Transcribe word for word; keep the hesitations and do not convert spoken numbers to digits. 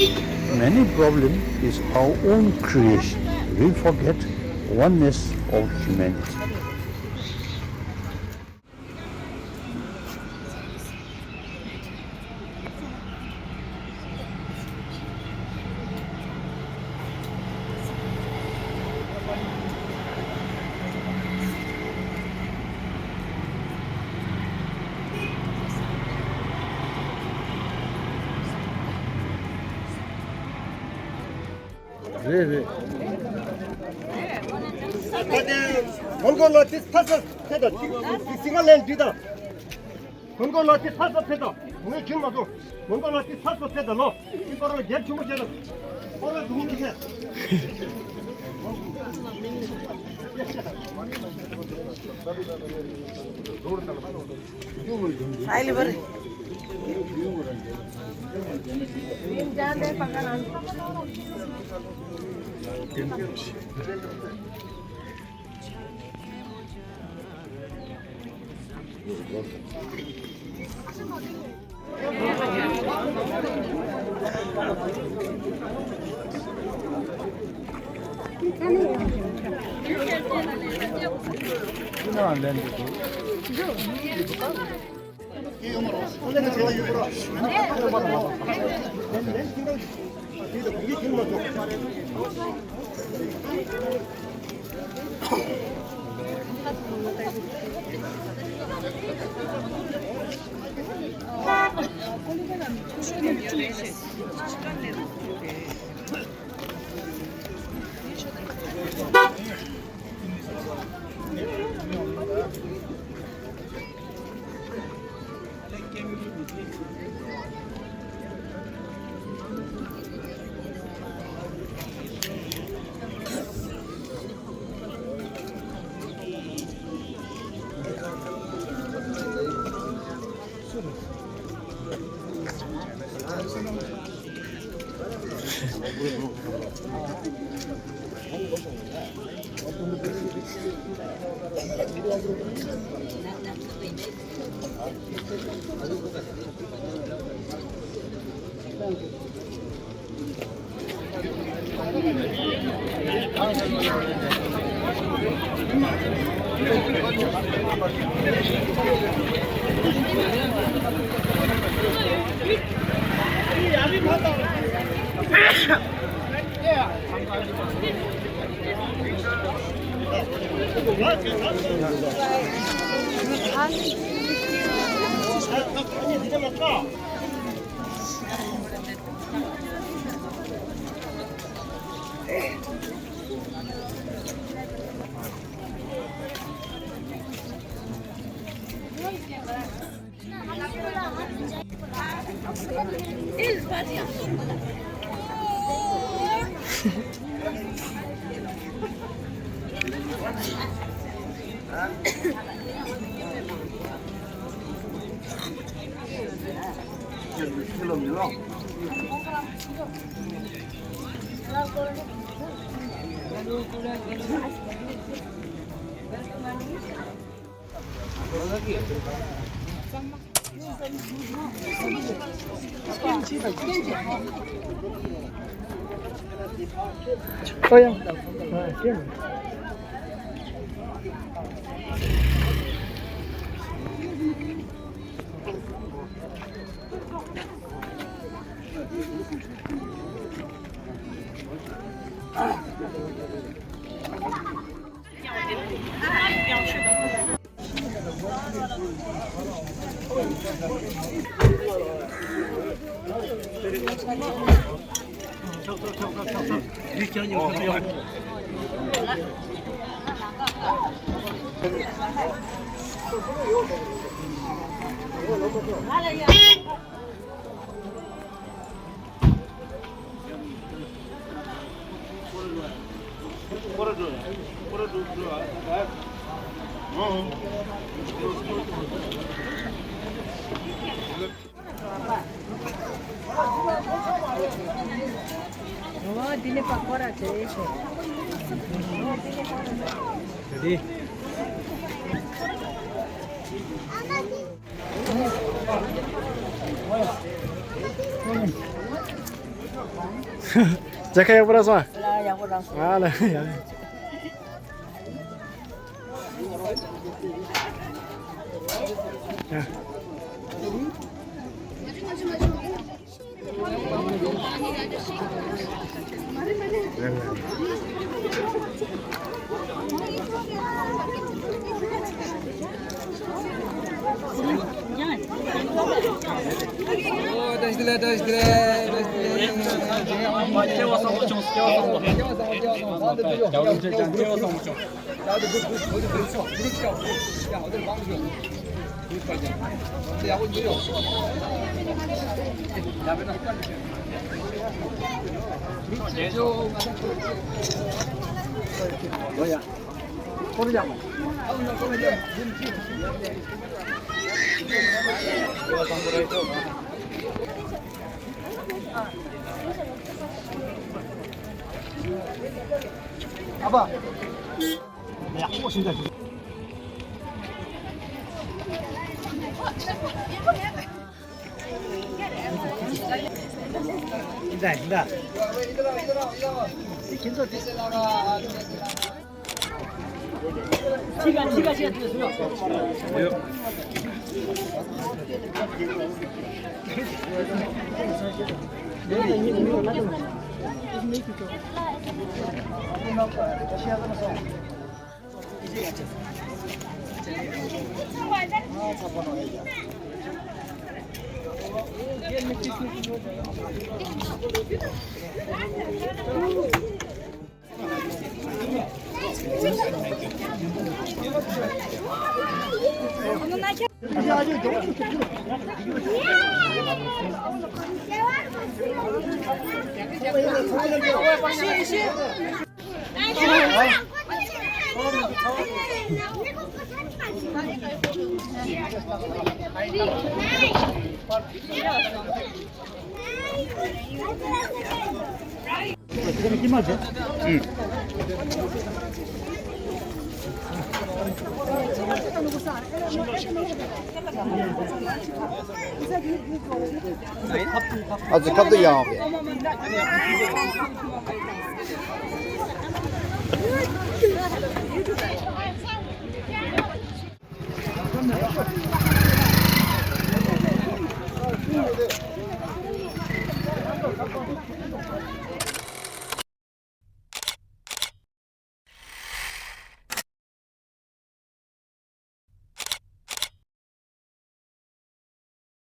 Many problem is our own creation. We forget oneness of humanity. རེད་རེད། ད་དེ་མོན་གྷོ་ལ་དེ་ཕ་ས་ཕེ་ད་སིང་ག་ལན་འདི་ད། མོན་གྷོ་ལ་དེ་ཕ་ས་ཕེ་ད་ངས་ཁྱིམ་མ་སོང་། མོན་གྷོ་ལ་དེ་ཕ་ས་ཕེ་ད་ལོ། དེ་པར་རྒྱལ་ཆུང་མ་བྱས་ད། པར་ར་དུང་མི་ཁྱེད། འོ་འདི་ནི་པ་ཀོ་ར་ཅེ་ཨེ་ཤེ། མཇལ་ཁ་ཡག་པོ་རག་སོང་ཨ། ཡག་པོ་རག་སོང་། ཨ་ལ་ཡ། ཨ་ཕ། ཡག་པོ་ཞིག་འདུག་འདི་འདྲ་འདི་འདྲ། འདི་ཁྱེད་ཚོ་འདི། ཨ་ཙི་ཁབ་ཏུ་ཡང་།